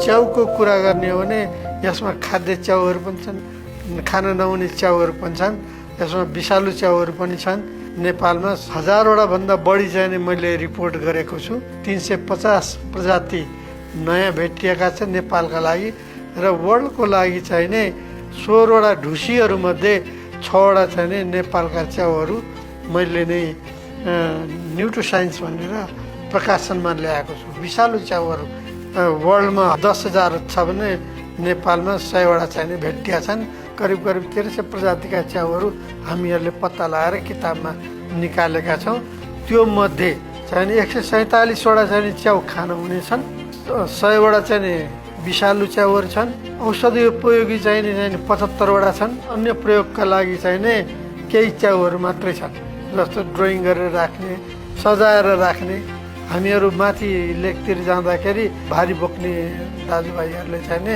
च्याउको कुरा गर्ने हो भने यसमा खाद्य च्याउहरू पनि छन्, खान नहुने च्याउहरू पनि छन्, यसमा विषालु च्याउहरू पनि छन्। नेपालमा 1000वटा भन्दा बढी चाहिने मैले रिपोर्ट गरेको छु। 350 प्रजाति नयाँ भेटिएका छन् नेपालका लागि र वर्ल्डको लागि चाहिने 16वटा ढुसीहरूमध्ये 6वटा चाहिने नेपालका च्याउहरू मैले नै न्युट्रोसाइन्स भनेर प्रकाशनमा ल्याएको छु। विषालु च्याउहरू वर्ल्डमा 10,000 छ भने नेपालमा 100वटा चाहिने भेटिया छन्। करिब 1300 प्रजातिका च्याउहरू हामीहरूले पत्ता लगाएर किताबमा निकालेका छौँ। त्यो मध्ये चाहिने 147वटा चाहिने च्याउ खान हुने छन्, 100वटा चाहिने विषालु च्याउहरू छन्, औषधि उपयोगी चाहिने 75वटा छन्, अन्य प्रयोगका लागि चाहिने केही च्याउहरू मात्रै छन्, जस्तो ड्रइङ गरेर राख्ने, सजाएर राख्ने। हामीहरू माथि लेकतिर जाँदाखेरि भारी बोक्ने दाजुभाइहरूले चाहिने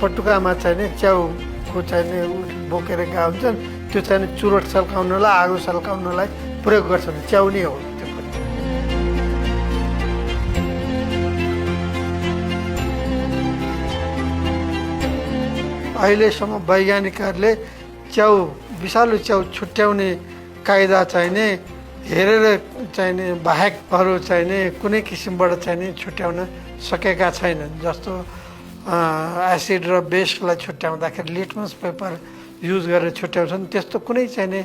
पटुकामा चाहिने च्याउको चाहिने बोकेर गएको हुन्छन्, त्यो चाहिने चुरोट सल्काउनलाई, आगो सल्काउनलाई प्रयोग गर्छन्। च्याउ नै हो त्यो पनि। अहिलेसम्म वैज्ञानिकहरूले च्याउ विषालु च्याउ छुट्याउने कायदा चाहिने हेरेर चाहिने बाहेक अरू चाहिने कुनै किसिमबाट चाहिने छुट्याउन सकेका छैनन्। जस्तो एसिड र बेसलाई छुट्याउँदाखेरि लिटमस पेपर युज गरेर छुट्याउँछन्, त्यस्तो कुनै चाहिने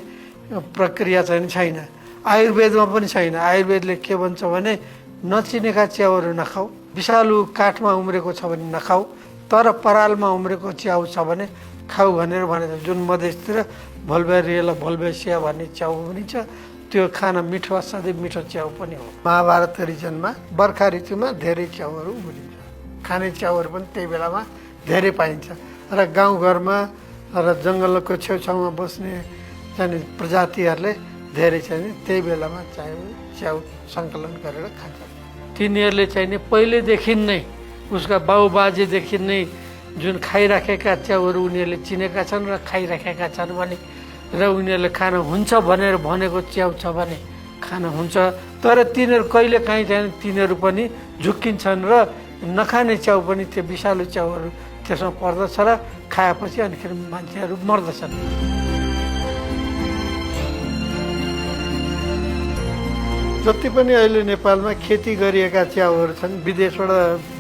प्रक्रिया चाहिँ छैन। आयुर्वेदमा पनि छैन। आयुर्वेदले के भन्छ भने नचिनेका च्याउहरू नखाऊ, विषालु काठमा उम्रेको छ भने नखाऊ, तर परालमा उम्रेको च्याउ छ भने खाऊ भनेर भनेको। जुन मधेसतिर भोल्भेरिया भोल्भेसिया भन्ने च्याउ पनि छ, त्यो खान मिठो, असाध्यै मिठो च्याउ पनि हो। महाभारत रिजनमा बर्खा ऋतुमा धेरै च्याउहरू उम्रिन्छ, खाने च्याउहरू पनि त्यही बेलामा धेरै पाइन्छ। र गाउँघरमा र जङ्गलको छेउछाउमा बस्ने चाहिँ प्रजातिहरूले धेरै चाहिँ त्यही बेलामा च्याउ सङ्कलन गरेर खान्छ। तिनीहरूले चाहिँ पहिलेदेखि नै उसका बाउबाजेदेखि नै जुन खाइराखेका च्याउहरू उनीहरूले चिनेका छन् र खाइराखेका छन् भने, र उनीहरूले खान हुन्छ भनेर भनेको च्याउ छ भने खान हुन्छ। तर तिनीहरू कहिले काहीँ चाहिँ तिनीहरू पनि झुक्किन्छन् र नखाने च्याउ पनि त्यो विषालु च्याउहरू त्यसमा पर्दछ र खाएपछि अनिखेरि मान्छेहरू मर्दछन्। जति पनि अहिले नेपालमा खेती गरिएका च्याउहरू छन्, विदेशबाट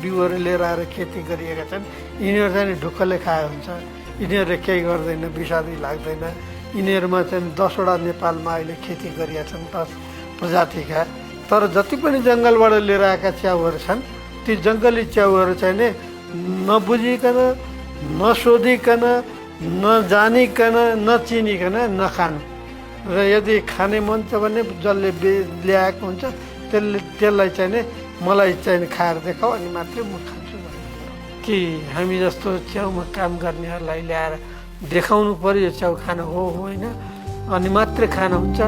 बिउहरू लिएर आएर खेती गरिएका छन्, यिनीहरू चाहिँ ढुक्कले खाए हुन्छ, यिनीहरूले केही गर्दैन, विषादी लाग्दैन। यिनीहरूमा चाहिँ 10वटा नेपालमा अहिले खेती गरिएका छन्, 10 प्रजातिका। तर जति पनि जङ्गलबाट लिएर आएका च्याउहरू छन्, ती जङ्गली च्याउहरू चाहिँ नबुझिकन, नसोधिकन, नजानिकन, नचिनिकन नखानु। र यदि खाने मन छ भने जसले ल्याएको हुन्छ त्यसलाई चाहिँ मलाई चाहिँ खाएर देखाऊ अनि मात्रै म खान्छु भन्नु। कि हामी जस्तो च्याउमा काम गर्नेहरूलाई ल्याएर देखाउनु पर्यो च्याउ खान हो होइन, अनि मात्रै खान हुन्छ।